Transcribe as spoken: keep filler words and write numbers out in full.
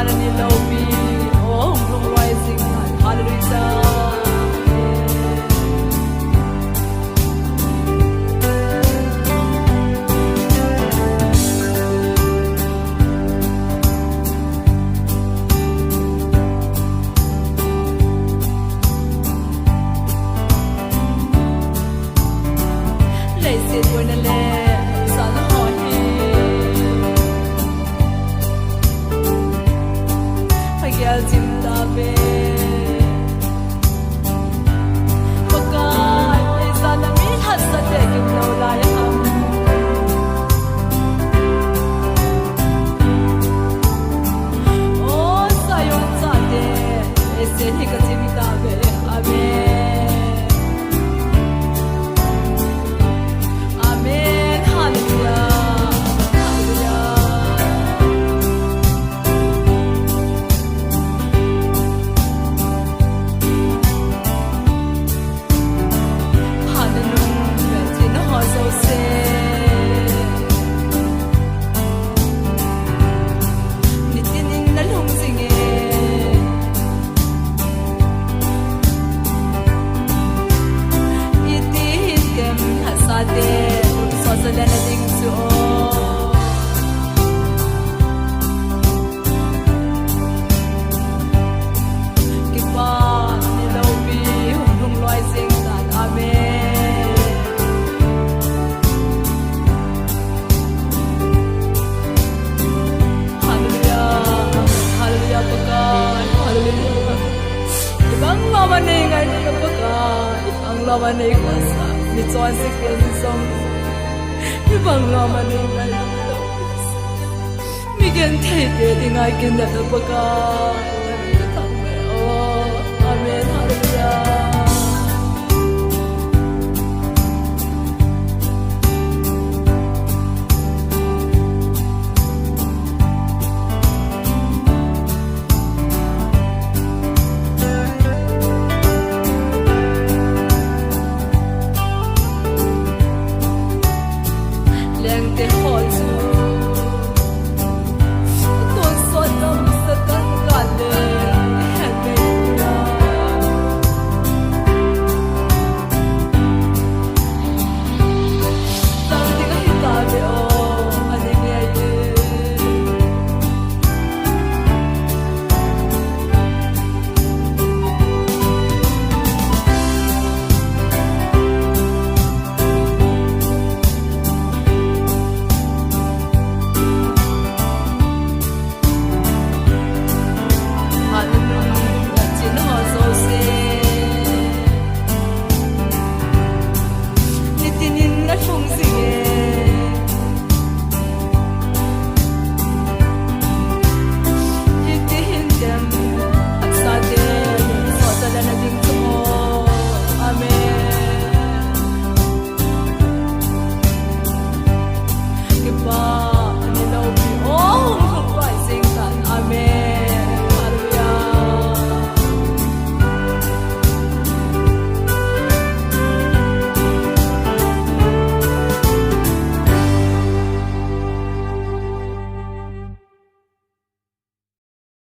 Hallelujah. Leiset boina le sana ho hi pagel jing tave. Pakai, sana mi hasa te kim lo lai ham. O Zion chate, ese hi ka jing tave. Amen. Amen. Hallelujah. Hallelujah. Hallelujah. Tina ho jouse. Nitin in na lhung jing e. Iti hin kem hasa te, so sa le na ding chu o. Kipa ni lo pi hung hung loi jing tan. Amen. Hallelujah. Hallelujah, Pakai. Hallelujah. Ibang mama nei ngai ni Pakai. Ibang mama nei kuasa. Mi chon sik pe ni song. Ibang mama nei ngai ni. Mi gen thei pe ni ngai kin da Pakai.